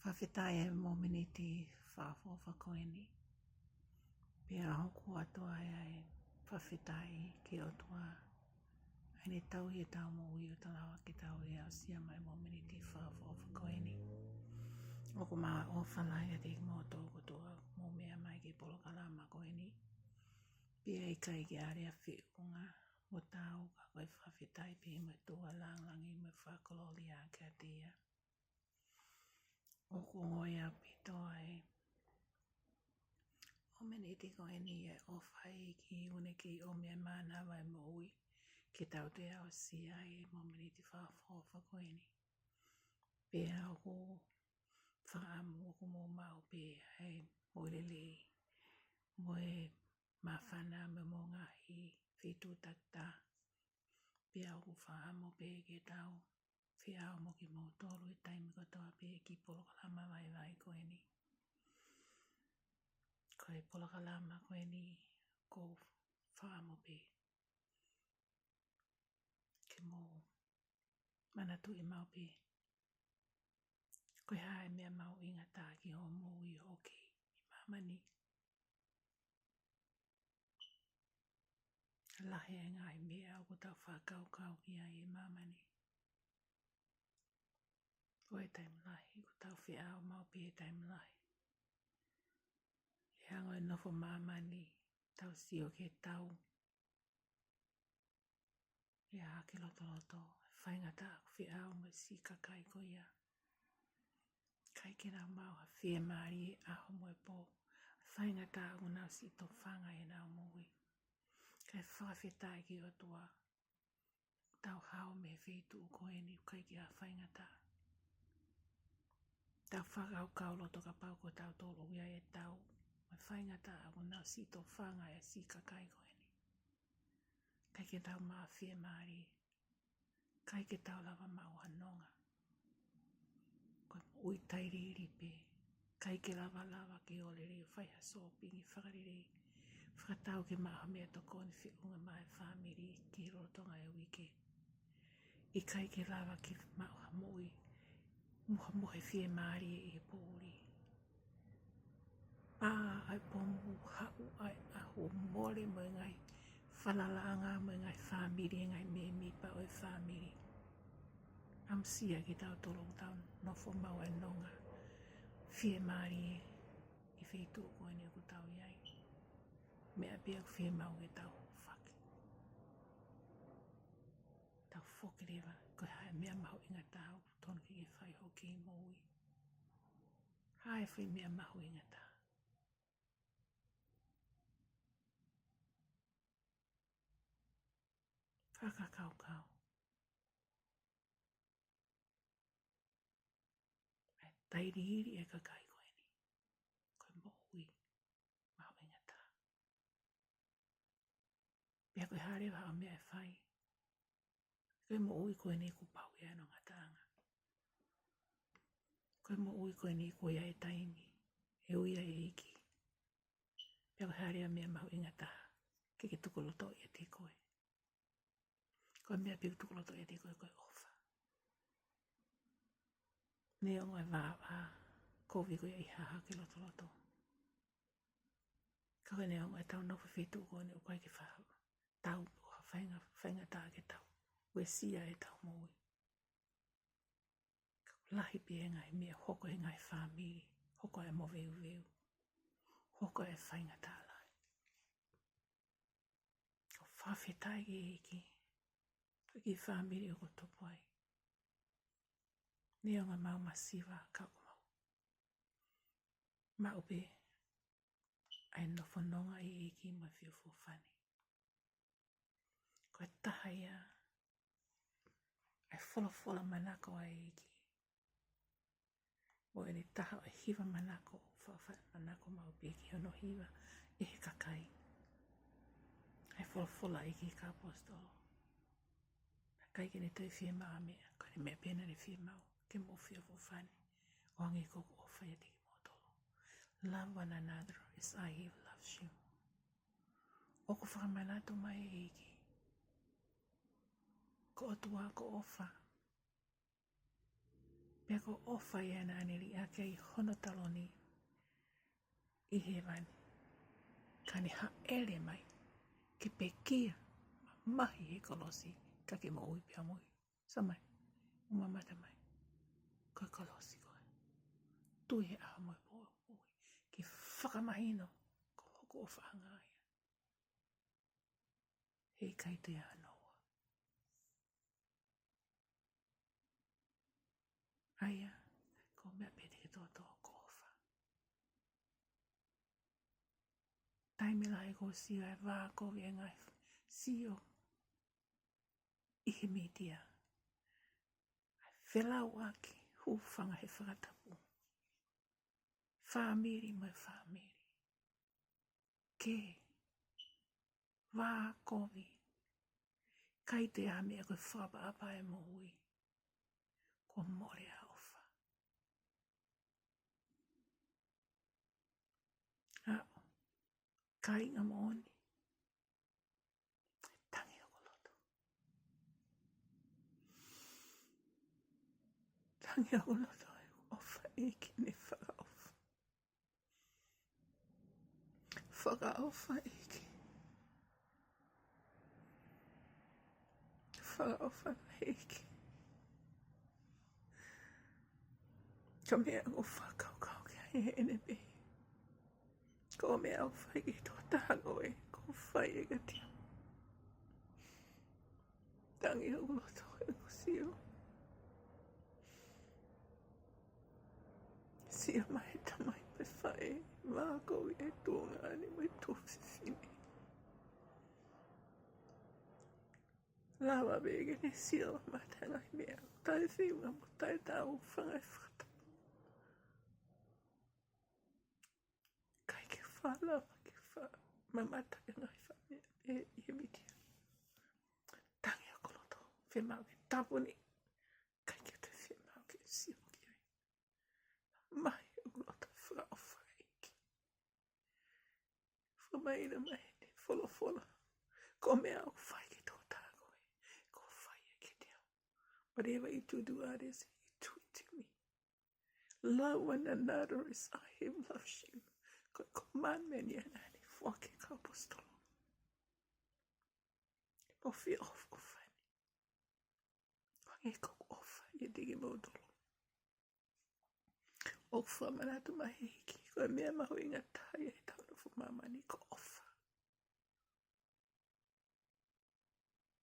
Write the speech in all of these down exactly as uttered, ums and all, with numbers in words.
Fakafetaʻi he momeniti fakaʻofoʻofa ko eni. Pea ʻoku ʻoatu ai ʻa e fakafetaʻi ki he ʻOtua ʻa ʻene tauhi ʻetau moʻui ʻo tau lava ke tau aʻusia mai momeniti fakaʻofoʻofa ko eni. ʻOku maʻu ʻofa lahi ʻiate kimoutolu kotoa ʻoku mou meʻa mai ki he polokalama ko eni. Pea ʻikai ke ʻi ai ha feʻunga mo tau ka ko e fakafetaʻi pē mo e tuʻa lāngilangi mo e fakakolōlia kiate ia. ʻOku ongoʻi ʻaupito ʻa e momeniti ko eni ʻa e ʻofa ʻa e ʻEiki ʻoku ne kei ʻomi ʻa e mānava ʻo e moʻui ke tau toe aʻusia ʻa e momeniti fakaʻofoʻofa ko eni. Pea ʻoku ou fakaʻamu ʻoku mou maʻu pē ʻa e moʻui lelei mo e māfana mo e ngaahi feituʻu takitaha. Pea ʻoku ou fakaʻamu pē ke tau feʻao mo kimoutolu he taimi kotoa pē ki he polokalama vaivai ko eni. Ko e polokalama ko eni ʻoku ou fakaʻamu pē ke mou manatuʻi maʻu pē ko e hā e meʻa mahuʻinga taha ki hoʻo moʻui ʻoku kei ʻi māmani. Lahi e ngaahi meʻa ʻoku tau fakakaukau ki ai ʻi māmani. ʻO e taimi lahi ʻoku tau feʻao maʻu pē he taimi lahi. ʻI he anga ʻo e nofo māmani, tau sio ki he tau ʻi he ʻaho lotoloto, ʻa e faingataʻa ʻoku feʻao mo e siʻi kakai ko ia. ʻIkai ke nau maʻu ha fiemālie he ʻaho mo e pō, ʻa e faingataʻa ʻoku nau siʻi tofanga ʻi heʻenau moʻui. Kae fakafetaʻi ki he ʻOtua, tau hao mei he feituʻu ko eni ʻoku ʻikai ke ʻi ai ha faingataʻa. Tau fakakaukauloto kapau ko kitautolu ʻoku ʻi ai e tau mo e faingataʻa ʻoku nau siʻi tofanga ʻi he siʻi kakai ko eni. ʻIkai ke tau maʻu ha fiemālie. ʻIkai ke tau lava maʻu ha nonga. Ko e moʻui tailiili pē. ʻIkai ke lava lava ke ō lelei ʻo fai ha sōpingi fakalelei. Fakatau ke maʻu ha meʻatokoni feʻunga maʻá e fāmili ki he lolotonga e uike. ʻIkai ke lava ke maʻu ha moʻui mo ha mohe fiemālie ʻi he poʻuli. Pā ʻa e pomu, haʻu ʻa e ʻaho, mole mo e ngaahi falalaʻanga mo e ngaahi fāmili, e ngaahi mēmipa ʻo e fāmili. ʻAmusia kitautolu ʻoku tau nofo maʻu ʻa e nonga fiemālie ʻi he feituʻu ko eni ʻoku tau ʻi ai. Meʻa pē ʻoku fiemaʻu ke tau hūfaki. Tau foki leva, ko e hā e meʻa mahuʻinga taha ʻoku totonu ke ke fai ʻi hoʻo kei moʻui. Hā e foʻi meʻa mahuʻinga taha. Fakakaukau. ʻA e tailiili ʻa e kakai ko eni. Ko e moʻui mahuʻinga taha. Pea ko e hā leva haʻo meʻa ʻe fai. Ko e moʻui ko eni kuo pau ʻi ai hono ngataʻanga. Ko e moʻui ko eni kuo ʻi ai e taimi ʻe ui ai e ʻEiki. Pea ko e hā leva e meʻa mahuʻinga taha ke ke tukulotoʻi ʻiate koe. Ko e meʻa pē ʻoku tukulotoʻi ʻiate koe ko e ʻofa. Neongo e vāvā kovi ko ia ʻi hahake lotoloto. Ka ko e neongo ʻetau nofo he feituʻu ko eni ʻoku ʻikai ke fa-, tau ʻo ha fainga-, faingataʻa ke tau uesia ʻetau moʻui. Ka ʻoku lahi pē e ngaahi meʻa hoko he ngaahi fāmili, hoko e moveuveu, hoko e faingataʻa lahi. ʻOku fakafetaʻi ki he ʻEiki, ko e kiʻi fāmili ʻoku tupu ai. Neongo ʻemau masiva ka ʻoku mau maʻu pē ʻa e nofo nonga ʻi he ʻEiki mo e feʻofoʻofani. Ko e taha ia ʻa e folofola manako ʻa e ʻEiki. Mo ʻene taha ʻo e hiva manako, fa-, fa-, manako maʻu pē ki hono hiva ʻe he kakai. ʻA e folofola ʻa e ʻEiki ki he kau ʻaposetolo. Naʻe ʻikai ke ne toe fiemaʻu ha meʻa, ko ʻene meʻa pē naʻa ne fiemaʻu, ke mou feʻofoʻofani, ʻo hangē ko ʻeku ʻofa ʻiate kimoutolu. Love one another as I have loved you. ʻOku fakamanatu mai ʻe he ʻEiki. Ko e ʻOtua ko e ʻofa. Pea ko e ʻofa ia naʻa ne liʻaki ai hono taloni ʻi hēvani. Ka ne hāʻele mai ke pekia, mamahi he kolosi, ka ke moʻui pea mo au. Sio mai, ʻo mamata mai. Ko e kolosi ko ē. Tui he ʻaho mo e pō, pō. Ke fakamahino, ko hoku ʻofaʻanga ia. He ʻikai te ʻi ai hano ua. ʻA ia, ko e meʻa pē te ke tōtō ko e ʻofa. Taimi lahi ʻoku ou sio he vā kovi e ngaahi sio ʻi he mītia. ʻA e felauʻaki, hūfanga he fakatapu. Fāmili mo e fāmili. Ke vā kovi. ʻIkai te ʻi ai ha meʻa ko e fakaʻapaʻapa e moʻui. Kuo mole ʻa e ʻofa. ʻA, kāinga moʻoni. Tangi hoku loto. Tangi hoku loto, ʻofa ʻEiki, ne fakaʻofa. Fakaʻofa ʻEiki. Fakaʻofa ʻEiki. Ko e meʻa ʻoku ou fakakaukau ki ai ʻi heʻene pehē, ko e meʻa ʻoku fai ki he tokotaha ko ē, ʻoku fai ʻe kiate au. Tangi hoku loto he ʻoku ou sio. Sio mai e tamai mo e faʻē, vā kovi e tuongaʻane mo e tuofefine. Lava pē ke ne sio mata ngaahi meʻa, taʻe feʻunga mo taʻe taʻu fanga e fakatapu. ʻIkai ke faʻa lava ke faʻa mamata e ngaahi faʻa meʻa ʻi he mītia. Tangi hoku loto, fiemaʻu ke tāpuni. ʻIkai ke toe fiemaʻu ke sio ki ai. Mahi hoku loto, fakaʻofa ʻEiki. Fakamahino mai ʻene folofola. Ko e meʻa ʻoku fai ki he tokotaha ko ē, ʻoku fai ia kiate au. Whatever you do to others, you do it to me. Love one another as I have loved you. Ko e commandment ia naʻa ne foaki ki he kau ʻaposetolo. Mou fie ʻofa, ʻofa ni. Hangē ko ʻeku ʻofa ʻiate kimoutolu. ʻOku fakamanatu mai ʻe he ʻEiki, ko e meʻa mahuʻinga taha ʻi heʻetau nofo ʻi māmani ko e ʻofa.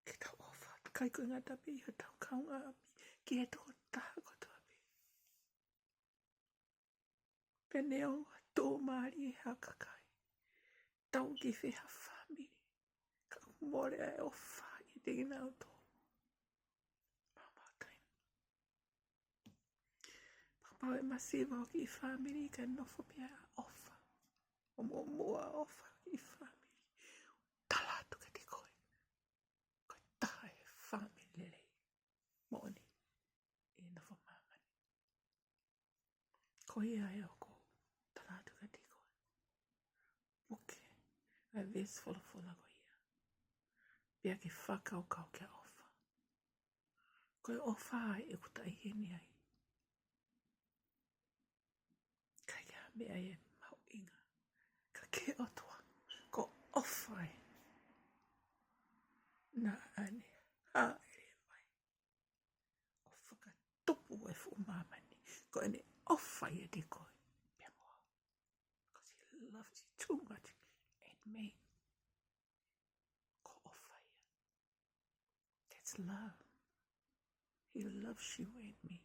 Ke tau ʻofa, ʻikai ko e ngata pē ʻi hotau kaungāʻapi, ki he tokotaha kotoa pē. Pea neongo ʻa e tuʻumālie ʻa e kakai, tau ki fē ha fāmili, ka ʻoku mole ʻa e ʻofa ʻiate kinautolu. Pea pau ʻe masiva ʻa e kiʻi fāmili ka nofo pē ʻa e ʻofa. ʻO muʻomuʻa ʻofa ki he fāmili. Tala atu kiate koe, ko e taha e fāmili lelei moʻoni ʻi he nofo māmani. Ko ia ʻoku ou tala atu kiate koe. Puke ʻa e veesi folofola ko ia. Pea ke fakakaukau ki he ʻofa. Ko e ʻofa ʻa e ʻoku taʻi heni ai. ʻIkai ke ʻi ai ha meʻa ia ʻe mahuʻinga. Ka ki he ʻOtua, ko e ʻofa ē. Naʻa ne hāʻele mai ʻo fakatupu e fuʻu māmani. Ko ʻene ʻofa ʻiate koe pea mo au. Because he loves you too much and me. Ko e ʻofa ia. That's love. He loves you and me.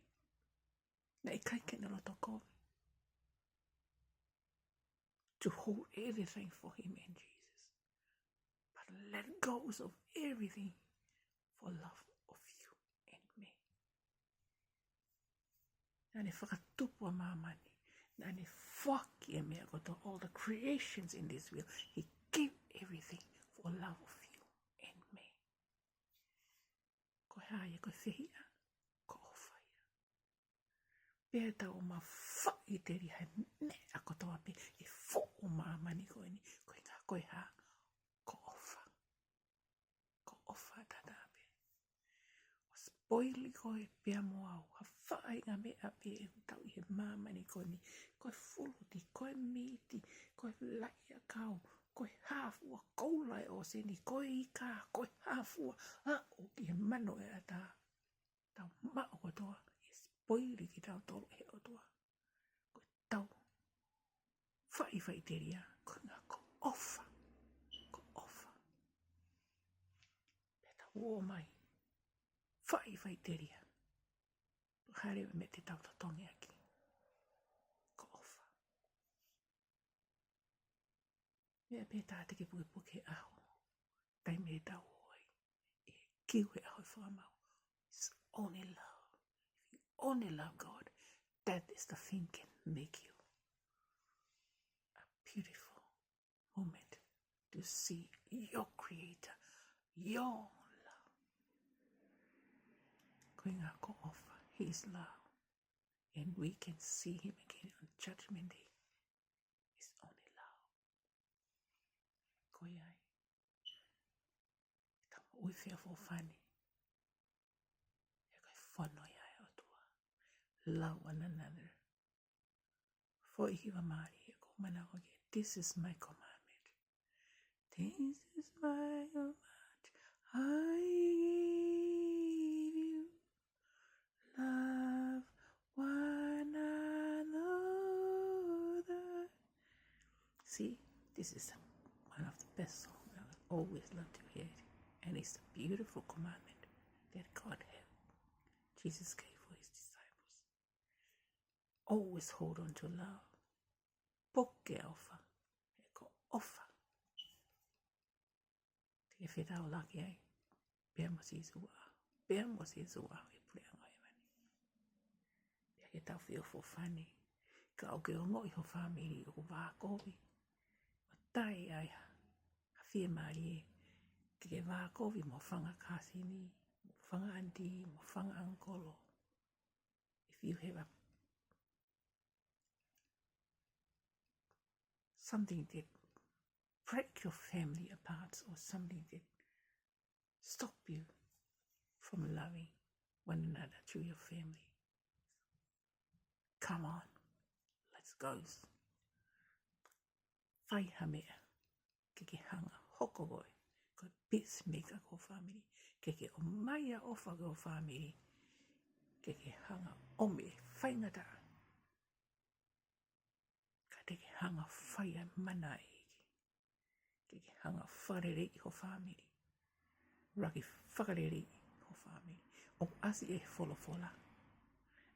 Naʻe ʻikai ke ne loto kovi to hold everything for him and Jesus, but let go of everything for love of you and me. Naʻa ne fakatupu ʻa māmani. Naʻa ne foaki e meʻa kotoa, all the creations in this world. He gave everything for love of you and me. Ko e hā ia, ko e fehiʻa, ko e ʻofa ia. Pea tau mafaʻiteliha e meʻa kotoa pē ʻi he fuʻu māmani ko eni, ko e ʻuhinga ko e hā, ko e ʻofa. Ko e ʻofa tatau pē. ʻO spoil koe pea mo au ha faʻahinga meʻa pē ʻoku tau ʻi he māmani ko eni, ko e fuluti, ko e miti, ko e laʻi ʻakau, ko e hā fua koula ʻo e ʻōseni, ko e ika, ko e hā fua, aʻu ki he mano ʻo e ʻatā. Tau maʻu kotoa, ʻe sipoili kitautolu ʻe he ʻOtua. Ko ʻetau faʻifaʻiteliha, ko e ʻuhinga ko e ʻofa, ko e ʻofa. Pea tau ō mai, faʻifaʻiteliha. Hare me te tau totongi ʻaki. Ko e ʻofa. Meʻa pē taha te ke pukepuke he ʻaho. Taimi ʻe tau ō ai. ʻE kiu he ʻaho ʻe fakamau. It's only love. If you only love God, that is the thing can make you a beautiful moment to see your Creator, your love. Ko e ʻuhinga ko e ʻofa, His love. And we can see Him again on Judgment Day. It's only love. Ko ia ai. Tau moʻui feʻofoʻofani. He ko e fono ia ʻa e ʻOtua. Love one another. Foʻi hiva mālie ʻoku ou manako ki ai. This is my commandment. This is my command. I give you love one another. See, this is one of the best songs I always love to hear it. And it's a beautiful commandment that God had, Jesus gave for his disciples. Always hold on to love. Puke ʻofa. He ko e ʻofa te ke fetaulaki ai pea mo Sīsū ʻaʻau. Pea mo Sīsū ʻaʻau ʻi he puleʻanga ʻo hēvani. Pea ke tau feʻofoʻofani. Kapau ʻoku ke ongoʻi ho fāmili ʻoku vākovi, ʻo taʻe ʻi ai ha fiemālie ke ke vākovi mo e fanga kāsini, mo e fanga ʻanitī, mo e fanga ʻangikolo. If you have a something that break your family apart or something that stop you from loving one another through your family. Come on, let's go. Fai ha meʻa ke ke hanga hoko koe ko e peacemaker ki ho fāmili. Ke ke ʻomai ʻa e ʻofa ki ho fāmili. Ke ke hanga ʻomi e faingataʻa. Ka te ke hanga fai ʻa e mana ʻa e ʻEiki. Ke ke hanga fakaleleiʻi ho fāmili. ʻUluaki fakaleleiʻi ho fāmili. ʻOku ʻasi ʻi he folofola.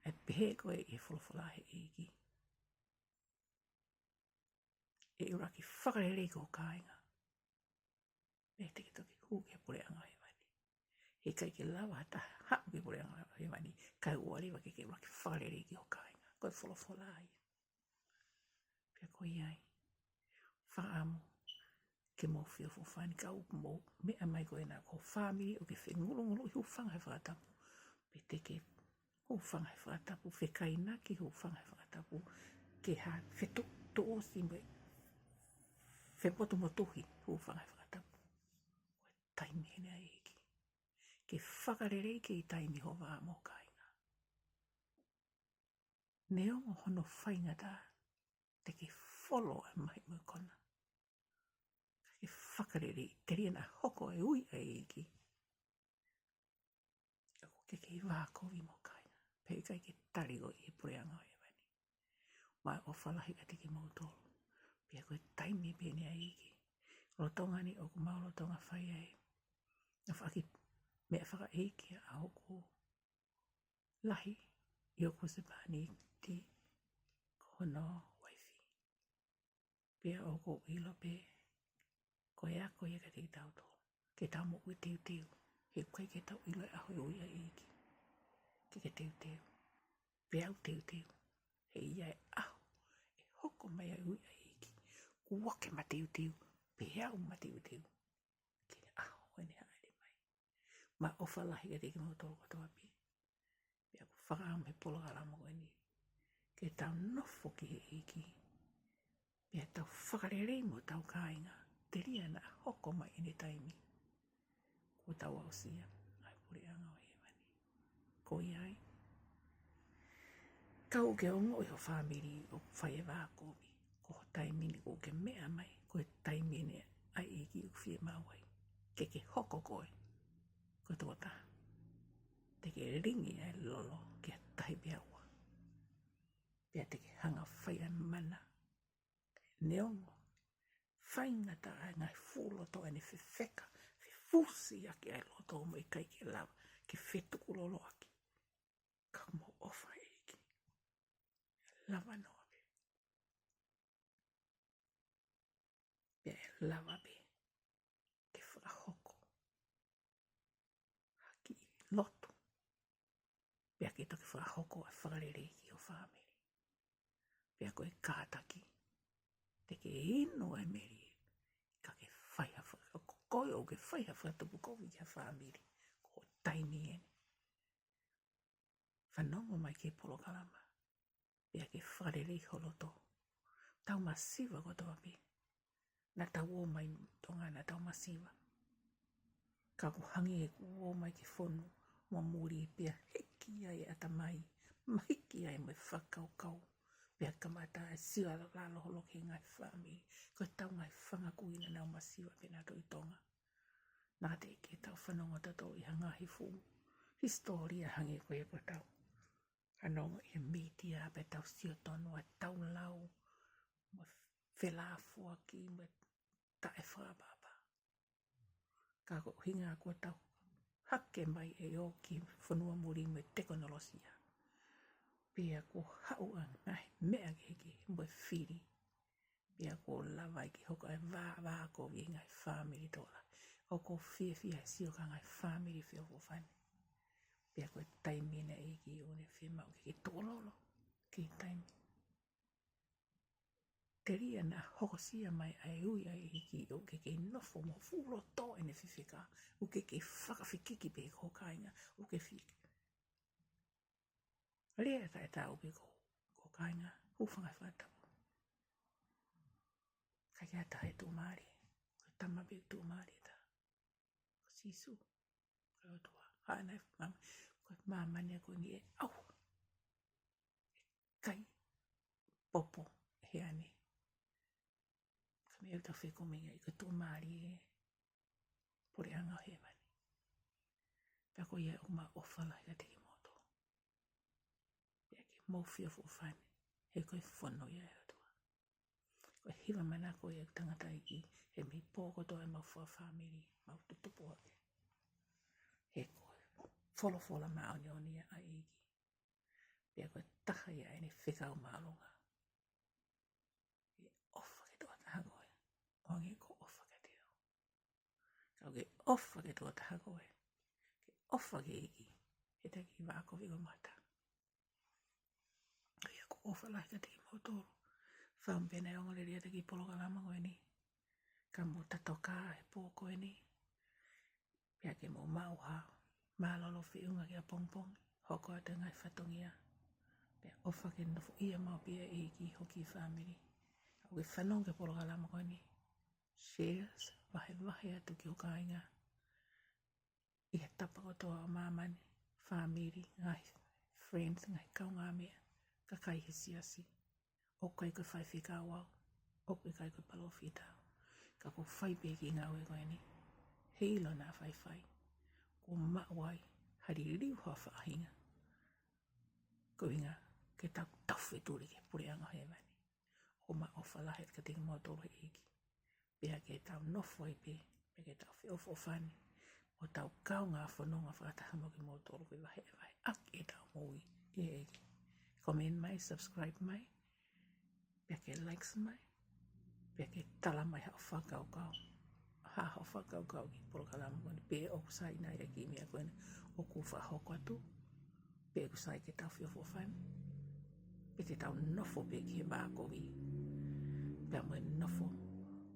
ʻE pehē ko ē ʻi he folofola ʻa e ʻEiki. ʻE ʻuluaki fakalelei ki ho kāinga. Pea te ke toki hū ki he puleʻanga ʻo hēvani. He ʻikai ke lava ha taha haʻu ki he puleʻanga ʻo hēvani kae ʻoua leva ke ke ʻuluaki fakalelei ki ho kāinga. Ko e folofola ia. Pea ko ia ai. Fakaʻamu ke mou feʻofoʻofani, kapau ʻoku mou meʻa mai ko ena ko ho fāmili ʻoku ke fengulunguluʻi, hūfanga he fakatapu. Pea te ke hūfanga he fakatapu, fekainaki, hūfanga he fakatapu, ke ha fetuʻutuʻusi mo e femotumotuhi, hūfanga he fakatapu. Ko e taimi eni ʻa e ʻEiki ke fakalelei ki he taimi ho vā mo ho kāinga. Neongo hono faingataʻa, te ke folo ʻa e mahi mo e kona. Ka ke fakalelei, telia naʻa hoko e ui ʻa e ʻEiki. ʻOku ke kei vākovi mo ho kāinga. Pea ʻikai ke tali koe ʻi he puleʻanga ʻo hēvani. Mo e ʻofa lahi kiate kimoutolu. Pea ko e taimi pē eni ʻa e ʻEiki. Lolotonga ni ʻoku mau lolotonga fai ai ʻa e foaki meʻa fakaʻeiki ʻa hoku lahi ʻi hoku husepāniti ko hono uaifi. Pea ʻoku ou ʻilo pē ko e ako ia kiate kitautolu ke tau moʻui teuteu. He ʻoku ʻikai ke tau ʻilo e ʻaho ʻe ui ai e ʻEiki. Ke ke teuteu. Pea u teuteu. He ʻe ʻi ai e ʻaho ʻe hoko mai ai e ui ai e ʻEiki. Kuo ke mateuteu. Pea u mateuteu. Ki he ʻaho ʻene hāʻele mai. Mo e ʻofa lahi kiate kimoutolu kotoa pē. Pea ʻoku fakaʻamu he polokalama ko eni ke tau nofo ki he ʻEiki. Pea tau fakalelei mo hotau kāinga. Telia naʻa hoko mai ʻene taimi. Kuo tau aʻusia ʻa e puleʻanga ʻo hēvani. Ko ia ai. Kau ke ongoʻi ho fāmili ʻoku fai e vā kovi. Ko ho taimi ni ʻoku ke meʻa mai, ko e taimi eni ʻa e ʻEiki ʻoku fiemaʻu ai ke ke hoko koe ko e tokotaha te ke lingi ʻa e lolo ki ha tahi pē ʻe ua. Pea te ke hanga fai ʻa e mana. Neongo faingataʻa e ngaahi fuʻu loto ʻene fefeka, fefusiaki ʻa e loto mo e ʻikai ke lava ke fetukuloloʻaki. Ka mo ʻofa ʻEiki. Lava noa pē. Pea ʻe lava pē ke fakahoko ha kiʻi lotu. Pea ke toki fakahoko ʻa e fakalelei ki ho fāmili. Pea ko e kātaki, te ke inu e melie, ka ke fai ha faka-, ko koe ʻoku ke fai ha fakatupu kovi ki ha fāmili, ko e taimi eni. Fanongo mai ki he polokalama, pea ke fakalelei ho loto. Tau masiva kotoa pē. Naʻa tau ō mai Tonga naʻa tau masiva. Ka ʻoku hangē ʻoku ō mai ki he fonua muli pea hiki ai e ʻatamai, mahiki ai mo e fakakaukau. Pea kamata e sio ʻa lalo holo ki he ngaahi fāmili. Ko e tau ngaahi fanga kui naʻa nau masiva pea nau toe ʻi Tonga. Naʻa te ke tau fanongo tautolu ʻi ha ngaahi fuʻu hisitōlia hangē ko ia ko e tau fanongo ʻi he mītia pea tau sio tonu ʻa e tau lau mo e felāfoaki mo e taʻefakaʻapaʻapa. Ka ko e ʻuhinga ko e tau hake mai ʻe ō ki he fonua muli mo e tekonolosia. Pea kuo haʻu ʻa e ngaahi meʻa kehekehe mo e fili. Pea kuo lava ai ke hoko ʻa e vā, vā kovi ʻi he ngaahi fāmili tokolahi. ʻOku ou fiefia he sio ki he ngaahi fāmili feʻofoʻofani. Pea ko e taimi eni ʻEiki ʻoku ne fiemaʻu ke ke tukulolo ki he taimi. Telia naʻa hokosia mai ʻa e ui ʻa e ʻEiki ʻoku ke kei nofo mo fuʻu loto ʻene fefeka, ʻoku ke kei fakafekiki pē ki ho kāinga, ʻoku ke fiki. Lea taʻetaau pē ki ho, ki ho kāinga, hūfanga he fakatapu. ʻIkai ke ʻi ai ha taha ʻe tuʻumālie, ko e Tama pē ʻoku tuʻumālie taha. Ko Sīsū, ko e ʻOtua, haʻana e mā-, ko e māmani ko eni ʻe ʻauha. ʻIkai popo he ane. Ka meʻa ʻoku tau fekumi ai ko e tuʻumālie e puleʻanga ʻo hēvani. Pea ko ia ʻoku ma ʻofa lahi kiate kimoutolu. Pea ke mou feʻofoʻofani, he ko e fono ia ʻa e ʻOtua. Ko e hiva manako ia ʻa e tangataʻeiki, he mei pō kotoa ʻemau fua fāmili, mau tutupu hake. He ko e folofola māʻoniʻoni ia ʻa e ʻEiki. Pea ko e taha ia ʻene fekau māʻolunga. Ke ʻofa ki he tokotaha ko ē ʻo hangē ko hoʻo ʻofa kiate au. Ka ʻoku ke ʻofa ki he tokotaha ko ē, ke ʻofa ki he ʻEiki, he ʻikai ke vā kovi ko e mata. Ko ia ʻoku ou ʻofa lahi kiate kimoutolu. Fakaʻamu pē naʻe ongo lelei atu e kiʻi polokalama ko eni. Ka mou tatokā he pō ko eni. Pea ke mou maʻu ha mālōlō feʻunga ki ʻapongipongi, hoko atu e ngaahi fatongia. Pea ʻofa ke nofoʻia maʻu pē ʻe he ʻEiki ho kiʻi fāmili. ʻOku ke fanongo ki he polokalama ko eni, share, vahevahe atu ki ho kāinga. ʻI he tapa kotoa ʻo māmani, fāmili, ngaahi friends, ngaahi kaungāmeʻa, kakai he siasi. ʻOku ʻikai ko e faifekau au, ʻoku ʻikai ko e palōfita au. Ka ʻoku ou fai pē e kiʻi ngāue ko eni, he ʻilo naʻa faifai, kuo maʻu ai ha liliu ha faʻahinga. Ko e ʻuhinga ke tau taufetuli ki he puleʻanga ʻo hēvani. ʻOku ma ʻofa lahi kiate kimoutolu he ʻEiki. Pea ke tau nofo ai pē, pea ke tau feʻofoʻofani, ʻo tau kaungā fononga fakataha mo kimoutolu ke vahevaheʻaki ʻetau moʻui ʻi he ʻEiki. Comment mai, subscribe mai, pea ke likes mai, pea ke tala mai haʻo fakakaukau. Ha, haʻo fakakaukau ki he polokalama ko eni pe ʻoku sai nai ʻa e kiʻi meʻa ko eni ʻoku fakahoko atu. Pe ʻoku sai ke tau feʻofoʻofani, pe te tau nofo pē ki he vā kovi, pea mo e nofo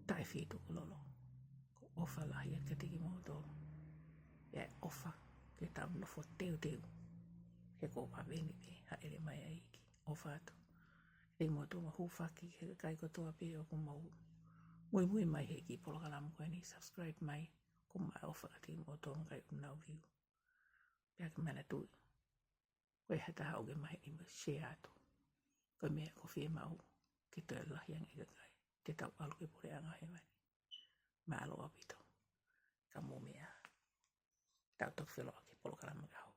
taʻefetukulolo. ʻOku ou ʻofa lahi atu kiate kimoutolu. Pea ʻofa ke tau nofo teuteu. He ko e vaveni pē hāʻele mai ʻa e ʻEiki. ʻOfa atu. Kiate kimoutolu mo hūfaki he kakai kotoa pē ʻoku mou muimui mai he kiʻi polokalama ko eni, subscribe mai. ʻOku ma ʻofa kiate kimoutolu mo e kakai ʻoku nau view. Pea ke manatuʻi, ko e hā e taha ʻoku ke mahiʻi mo e share atu. Ko e meʻa ʻoku fiemaʻu ke toe lahi ange e kakai ke tau ʻalu ki he puleʻanga hēvani. Mālō ʻaupito. Ka mou meʻa. Tau toki feʻiloaki he polokalama ka hau.